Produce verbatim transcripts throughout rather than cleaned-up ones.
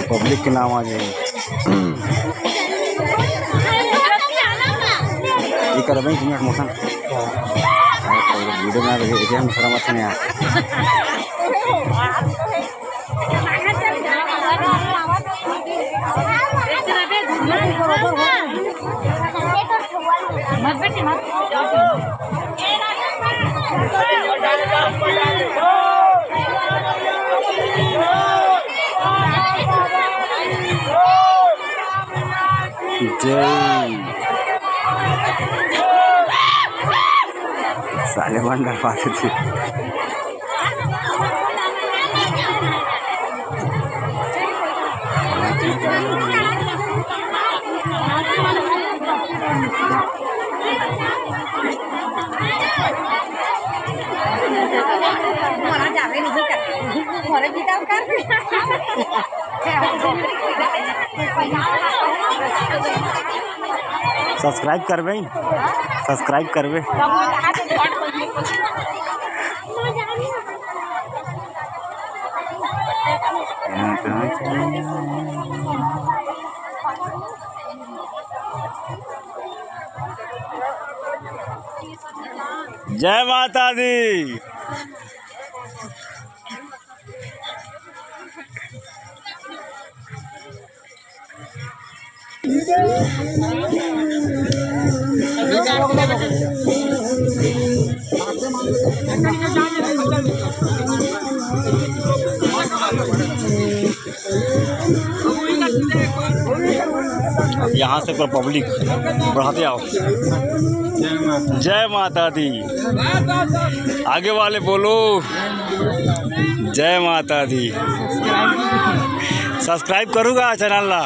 Public के नाम आ जाए। ये कर बैंक में मौसम। वीडियो में आ गए, ये हम शर्म मत नहीं आ। जय। साले बंडल पास थी। सब्सक्राइब करबे, सब्सक्राइब करबे। जय माता दी। यहाँ से पूरा पब्लिक बढ़ाते आओ। जय माता दी। आगे वाले बोलो, जय माता दी। सब्सक्राइब करूँगा चैनल ला।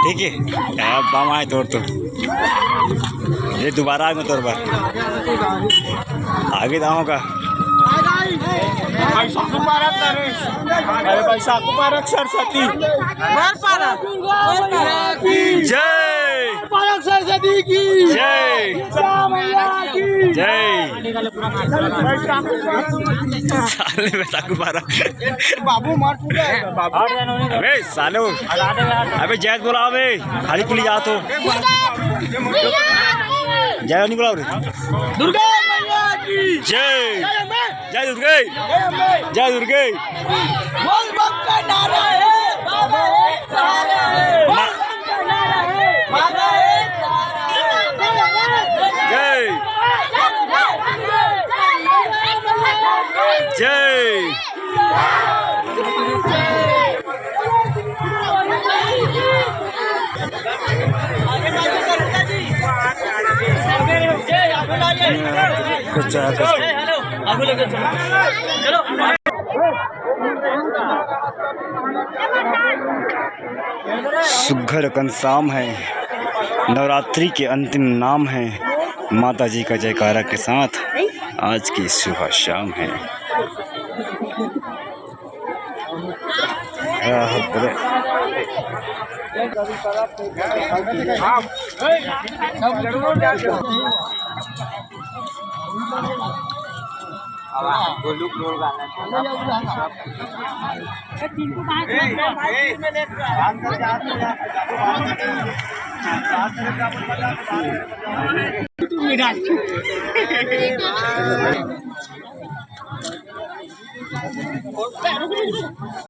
ठीक है, अब बम आए तोर तो। ये दोबारा आए मैं तोर बर। आगे ना होगा। भाई साकू पारक नरेश। अरे भाई साकू पारक सरस्वती। बर पारक। जय। पारक सरस्वती की। जय। दुर्गा मैया की। जय। साले में साकू पारक। बाबू मार पूरा है। अबे साले। अबे जय बोला बे। खाली पुली जा तो। जय नहीं बोला रे। दुर्गा मैया की। जय। जय दुर्गे। जय दुर्गे। बोल बम का नारा है, बाबा एक सहारा है। बोल बम का नारा है, बाबा एक सहारा है। जय। जय। सुघर अकन शाम है, नवरात्रि के अंतिम नाम है। माता जी का जयकारा के साथ आज की सुबह शाम है।